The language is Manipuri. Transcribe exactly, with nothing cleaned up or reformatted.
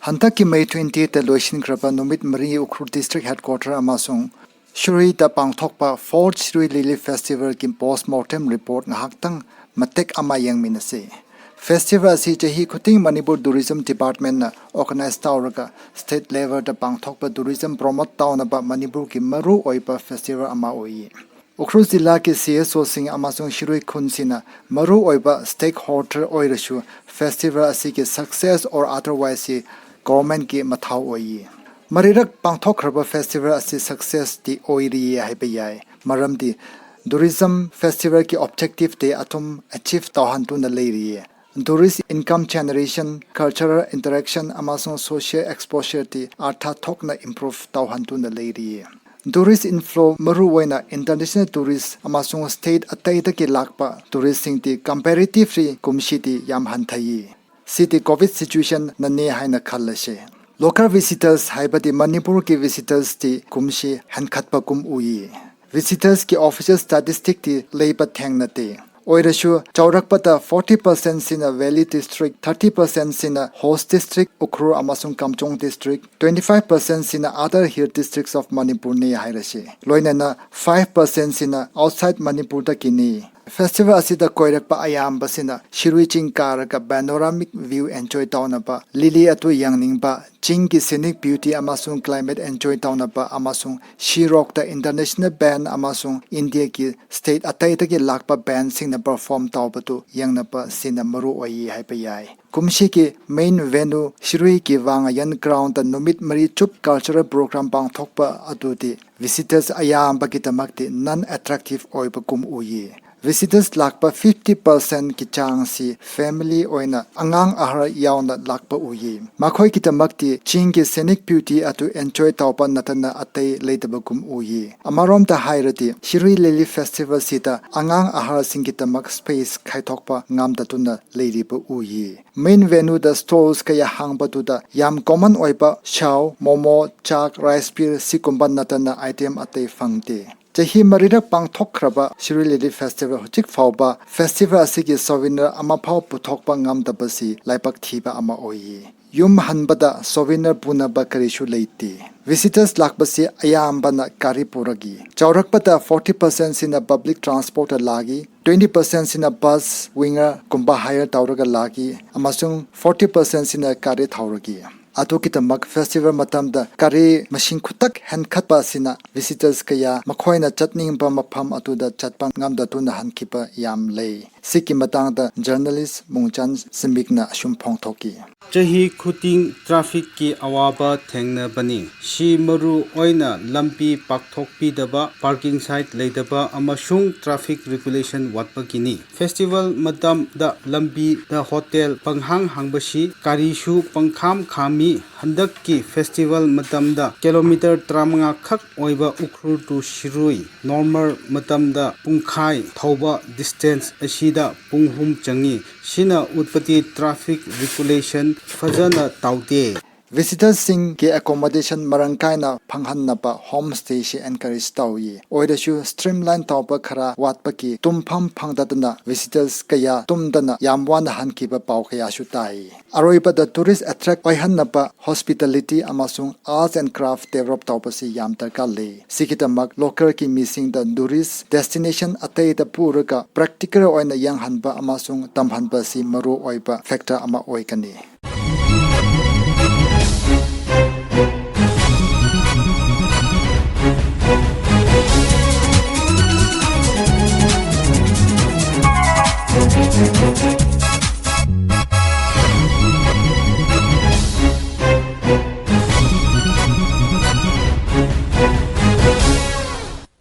ꯍꯟꯗꯛꯀꯤ May twentieth ꯂꯣꯏꯁꯤꯟꯈ꯭ꯔꯕ ꯅꯨꯃꯤꯠ ꯃꯔꯤ ꯎꯈ꯭ꯔꯨꯜ district headquarter ꯑꯃꯁꯨꯡ ꯁꯤꯔꯨꯏꯗ ꯄꯥꯡꯊꯣꯛꯄ fourth Shirui Lily Festivalꯒꯤ post mortem report ꯉꯥꯏꯍꯥꯛꯇꯪ ꯃꯇꯦꯛ ꯑꯃ ꯌꯦꯡꯃꯤꯟꯅꯁꯤ꯫ Festival ꯑꯁꯤ ꯆꯍꯤ ꯈꯨꯗꯤꯡ ꯃꯅꯤꯄꯨꯔ Tourism Departmentꯅ organize ꯇꯧꯔꯒ state levelꯗ ꯄꯥꯡꯊꯣꯛꯄ tourism promote ꯇꯧꯅꯕ ꯃꯅꯤꯄꯨꯔꯒꯤ ꯃꯔꯨꯑꯣꯏꯕ festival ꯑꯃ ꯑꯣꯏꯌꯦ꯫ ꯎꯈ꯭ꯔꯨꯜ ꯖꯤꯂꯥꯒꯤ CSOꯁꯤꯡ ꯑꯃꯁꯨꯡ ꯁꯤꯔꯨꯏ ꯈꯨꯟꯁꯤꯡꯅ ꯃꯔꯨꯑꯣꯏꯕ stakeholder ꯑꯣꯏꯔꯁꯨ, festival ꯑꯁꯤꯒꯤ success or otherwiseꯁꯤ governmentꯀꯤ ꯃꯊꯧ ꯑꯣꯏꯌꯦ꯫ ꯃꯔꯤꯔꯛ ꯄꯥꯡꯊꯣꯛꯈ꯭ꯔꯕ festival ꯑꯁꯤ successꯇꯤ ꯑꯣꯏꯔꯤꯌꯦ ꯍꯥꯏꯕ ꯌꯥꯏ, ꯃꯔꯝꯗꯤ tourism festivalꯒꯤ objectiveꯇꯤ ꯑꯗꯨꯝ achieve ꯇꯧꯍꯟꯗꯨꯅ ꯂꯩꯔꯤꯌꯦ꯫ Tourist income generation, cultural interaction ꯑꯃꯁꯨꯡ social exposureꯇꯤ ꯑꯥꯔꯊ ꯊꯣꯛꯅ improve ꯇꯧꯍꯟꯗꯨꯅ ꯂꯩꯔꯤꯌꯦ꯫ Tourist inflow, ꯃꯔꯨꯑꯣꯏꯅ international tourist ꯑꯃꯁꯨꯡ state ꯑꯇꯩꯗꯒꯤ ꯂꯥꯛꯄ touristꯁꯤꯡꯗꯤ comparatively ꯀꯨꯝꯁꯤꯗꯤ ꯌꯥꯝ ꯍꯟꯊꯩꯌꯦ꯫ ꯁꯤꯗꯤ COVID situationꯅꯅꯦ ꯍꯥꯏꯅ ꯈꯜꯂꯁꯦ꯫ Local visitors ꯍꯥꯏꯕꯗꯤ ꯃꯅꯤꯄꯨꯔꯒꯤ visitorsꯇꯤ ꯀꯨꯝꯁꯤ ꯍꯟꯈꯠꯄꯒꯨꯝ ꯎꯏꯌꯦ꯫ Visitorsꯀꯤ official statisticꯇꯤ ꯂꯩꯕ ꯊꯦꯡꯅꯗꯦ꯫ ꯑꯣꯏꯔꯁꯨ, ꯆꯥꯎꯔꯛꯄꯗ forty percentꯁꯤꯅ Valley District, thirty percentꯁꯤꯅ host district Ukhrul ꯑꯃꯁꯨꯡ ꯀꯥꯝꯖꯣꯡ district, twenty five percentꯁꯤꯅ other hill districts of Manipurꯅꯤ ꯍꯥꯏꯔꯁꯤ꯫ ꯂꯣꯏꯅꯅ five percentꯁꯤꯅ outside ꯃꯅꯤꯄꯨꯔꯗꯒꯤꯅꯤ꯫ Festival ꯑꯁꯤꯗ ꯀꯣꯏꯔꯛꯄ ꯑꯌꯥꯝꯕꯁꯤꯅ ꯁꯤꯔꯨꯏ ꯆꯤꯡ ꯀꯥꯔꯒ panoramic view enjoy ꯇꯧꯅꯕ, lily ꯑꯗꯨ ꯌꯦꯡꯅꯤꯡꯕ, ꯆꯤꯡꯒꯤ scenic beauty ꯑꯃꯁꯨꯡ climate enjoy ꯇꯧꯅꯕ ꯑꯃꯁꯨꯡ ꯁꯤꯔꯣꯛꯇ international band ꯑꯃꯁꯨꯡ ꯏꯟꯗꯤꯌꯥꯒꯤ state ꯑꯇꯩꯗꯒꯤ ꯂꯥꯛꯄ bandꯁꯤꯡꯅ perform ꯇꯧꯕꯗꯨ ꯌꯦꯡꯅꯕ ꯁꯤꯅ ꯃꯔꯨ ꯑꯣꯏꯌꯦ ꯍꯥꯏꯕ ꯌꯥꯏ꯫ ꯀꯨꯝꯁꯤꯒꯤ main venue ꯁꯤꯔꯨꯏꯒꯤ ꯋꯥꯡꯉꯥꯌꯟ groundꯇ ꯅꯨꯃꯤꯠ ꯃꯔꯤ ꯆꯨꯞ cultural program ꯄꯥꯡꯊꯣꯛꯄ ꯑꯗꯨꯗꯤ visitors ꯑꯌꯥꯝꯕꯒꯤꯗꯃꯛꯇꯤ non attractive ꯑꯣꯏꯕꯒꯨꯝ ꯎꯏꯌꯦ꯫ Visitors ꯂꯥꯛꯄ fifty percentꯀꯤ ꯆꯥꯡꯁꯤ family ꯑꯣꯏꯅ ꯑꯉꯥꯡ ꯑꯍꯜ ꯌꯥꯎꯅ ꯂꯥꯛꯄ ꯎꯏꯌꯦ꯫ ꯃꯈꯣꯏꯒꯤꯗꯃꯛꯇꯤ ꯆꯤꯡꯒꯤ scenic beauty ꯑꯗꯨ enjoy ꯇꯧꯕ ꯅꯠꯇꯅ ꯑꯇꯩ ꯂꯩꯇꯕꯒꯨꯝ ꯎꯏꯌꯦ꯫ ꯑꯃꯔꯣꯝꯗ ꯍꯥꯏꯔꯗꯤ, ꯁꯤꯔꯨꯏ Lily Festivalꯁꯤꯗ ꯑꯉꯥꯡ ꯑꯍꯜꯁꯤꯡꯒꯤꯗꯃꯛ space ꯈꯥꯏꯗꯣꯛꯄ ꯉꯝꯗꯗꯨꯅ ꯂꯩꯔꯤꯕ ꯎꯏꯌꯦ꯫ Main venueꯗ stalls ꯀꯌꯥ ꯍꯥꯡꯕꯗꯨꯗ ꯌꯥꯝ common ꯑꯣꯏꯕ ꯁꯥꯎ, ꯃꯣꯃꯣ, ꯆꯥꯛ, rice beer ꯁꯤꯒꯨꯝꯕ ꯅꯠꯇꯅ item ꯑꯇꯩ ꯐꯪꯗꯦ꯫ ꯆꯍꯤ ꯃꯔꯤꯔꯛ ꯄꯥꯡꯊꯣꯛꯈ꯭ꯔꯕ ꯁꯤꯔꯣꯏ ꯂꯤꯂꯤ ꯐꯦꯁꯇꯤꯚꯦꯜ ꯍꯧꯖꯤꯛ ꯐꯥꯎꯕ ꯐꯦꯁꯇꯤꯚꯦꯜ ꯑꯁꯤꯒꯤ ꯁꯣꯚꯦꯅꯤꯌꯔ ꯑꯃꯐꯥꯎ ꯄꯨꯊꯣꯛꯄ ꯉꯝꯗꯕꯁꯤ ꯂꯥꯏꯕꯛ ꯊꯤꯕ ꯑꯃ ꯑꯣꯏꯌꯦ꯫ ꯌꯨꯝ ꯍꯟꯕꯗ ꯁꯣꯚꯦꯅꯤꯌꯔ ꯄꯨꯅꯕ ꯀꯔꯤꯁꯨ ꯂꯩꯇꯦ꯫ ꯚꯤꯖꯤꯇꯔꯁ ꯂꯥꯛꯄꯁꯤ ꯑꯌꯥꯝꯕꯅ ꯒꯥꯔꯤ ꯄꯨꯔꯒ, ꯆꯥꯎꯔꯛꯄꯗ ꯐꯣꯔꯇꯤ ꯄꯥꯔꯁꯦꯟꯁꯤꯅ ꯄꯕ꯭ꯂꯤꯛ ꯇ꯭ꯔꯥꯟꯁꯄꯣꯔꯠꯇ ꯂꯥꯛꯏ, ꯇ꯭ꯋꯦꯟꯇꯤ ꯄꯥꯔꯁꯦꯟꯁꯤꯅ ꯕꯁ, ꯋꯤꯡꯒꯔꯒꯨꯝꯕ ꯍꯥꯏꯌꯔ ꯇꯧꯔꯒ ꯂꯥꯛꯏ, ꯑꯃꯁꯨꯡ ꯐꯣꯔꯇꯤ ꯄꯥꯔꯁꯦꯟꯁꯤꯅ ꯒꯥꯔꯤ ꯊꯧꯔꯒ꯫ ꯑꯗꯨꯒꯤꯗꯃꯛ ꯐꯦꯁꯇꯤꯚꯦꯜ ꯃꯇꯝꯗ ꯒꯥꯔꯤ ꯃꯁꯤꯡ ꯈꯨꯇꯛ ꯍꯦꯟꯒꯠꯄ ꯑꯁꯤꯅ ꯚꯤꯖꯤꯇꯔꯁ ꯀꯌꯥ ꯃꯈꯣꯏꯅ ꯆꯠꯅꯤꯡꯕ ꯃꯐꯝ ꯑꯗꯨꯗ ꯆꯠꯄ ꯉꯝꯗꯗꯨꯅ ꯍꯟꯈꯤꯕ ꯌꯥꯝ ꯂꯩ꯫ ꯁꯤꯒꯤ ꯃꯇꯥꯡꯗ ꯖꯔꯅꯦꯂꯤꯁ ꯃꯨꯡꯆꯥꯟ ꯁꯤꯃꯤꯛꯅ ꯑꯁꯨꯝ ꯐꯣꯡꯗꯣꯛꯈꯤ꯫ ꯆꯍꯤ ꯈꯨꯗꯤꯡ ꯇ꯭ꯔꯥꯐꯤꯛꯀꯤ ꯑꯋꯥꯕ ꯊꯦꯡꯅꯕꯅꯤ꯫ ꯁꯤ ꯃꯔꯨ ꯑꯣꯏꯅ ꯂꯝꯕꯤ ꯄꯥꯛꯊꯣꯛꯄꯤꯗꯕ, ꯄꯥꯔꯀꯤꯡ ꯁꯥꯏꯠ ꯂꯩꯇꯕ ꯑꯃꯁꯨꯡ ꯇ꯭ꯔꯥꯐꯤꯛ ꯔꯤꯒꯨꯂꯦꯁꯟ ꯋꯥꯠꯄꯒꯤꯅꯤ꯫ ꯐꯦꯁꯇꯤꯚꯦꯜ ꯃꯇꯝꯗ ꯂꯝꯕꯤꯗ ꯍꯣꯇꯦꯜ ꯄꯪꯍꯥꯡ ꯍꯥꯡꯕꯁꯤ ꯒꯥꯔꯤꯁꯨ ꯄꯪꯈꯥꯝ ꯈꯥꯝꯃꯤ꯫ ꯍꯟꯗꯛꯀꯤ ꯐꯦꯁꯇꯤꯚꯦꯜ ꯃꯇꯝꯗ ꯀꯤꯂꯣꯃꯤꯇꯔ ꯇꯔꯥꯃꯉꯥ ꯈꯛ ꯑꯣꯏꯕ ꯎꯈ꯭ꯔꯨꯜ to ꯁꯤꯔꯨꯏ ꯅꯣꯔꯃꯦꯜ ꯃꯇꯝꯗ ꯄꯨꯡꯈꯥꯏ ꯊꯧꯕ ꯗꯤꯁꯇꯦꯟꯁ ꯑꯁꯤꯗ ꯄꯨꯡ ꯑꯍꯨꯝ ꯆꯪꯏ꯫ ꯁꯤꯅ ꯎꯠꯄꯗꯤ ꯇ꯭ꯔꯥꯐꯤꯛ ꯔꯤꯒꯨꯂꯦꯁꯟ ꯐꯖꯅ ꯇꯧꯗꯦ꯫ ꯚꯤꯖꯤꯇꯔꯁꯤꯡꯒꯤ ꯑꯦꯀꯣꯃꯣꯗꯦꯁꯟ ꯃꯔꯥꯡ ꯀꯥꯏꯅ ꯐꯪꯍꯟꯅꯕ ꯍꯣꯝ ꯁ꯭ꯇꯦꯁꯤ ꯑꯦꯟꯀꯔꯦꯖ ꯇꯧꯏ꯫ ꯑꯣꯏꯔꯁꯨ ꯁ꯭ꯇ꯭ꯔꯤꯝꯂꯥꯏꯟ ꯇꯧꯕ ꯈꯔ ꯋꯥꯠꯄꯒꯤ ꯇꯨꯝꯐꯝ ꯐꯪꯗꯗꯅ ꯚꯤꯖꯤꯇꯔꯁ ꯀꯌꯥ ꯇꯨꯝꯗꯅ ꯌꯥꯝ ꯋꯥꯅ ꯍꯟꯈꯤꯕ ꯄꯥꯎ ꯀꯌꯥꯁꯨ ꯇꯥꯏ꯫ ꯑꯔꯣꯏꯕꯗ ꯇꯨꯔꯤꯁ ꯑꯦꯇ꯭ꯔꯦꯛ ꯑꯣꯏꯍꯟꯅꯕ ꯍꯣꯁꯄꯤꯇꯥꯂꯤꯇꯤ ꯑꯃꯁꯨꯡ ꯑꯥꯔꯠꯁ ꯑꯦꯟ ꯀ꯭ꯔꯥꯐ ꯗꯦꯕꯂꯞ ꯇꯧꯕꯁꯤ ꯌꯥꯝ ꯗꯔꯀꯥꯔ ꯂꯩ꯫ ꯁꯤꯒꯤꯗꯃꯛ ꯂꯣꯀꯦꯜꯒꯤ ꯃꯤꯁꯤꯡꯗ ꯇꯨꯔꯤꯁ ꯗꯦꯁꯇꯤꯅꯦꯁꯟ ꯑꯇꯩꯗ ꯄꯨꯔꯒ ꯄ꯭ꯔꯦꯛꯇꯤꯀꯦꯜ ꯑꯣꯏꯅ ꯌꯦꯡꯍꯟꯕ ꯑꯃꯁꯨꯡ ꯇꯝꯍꯟꯕꯁꯤ ꯃꯔꯨ ꯑꯣꯏꯕ ꯐꯦꯛꯇꯔ ꯑꯃ ꯑꯣꯏꯒꯅꯤ꯫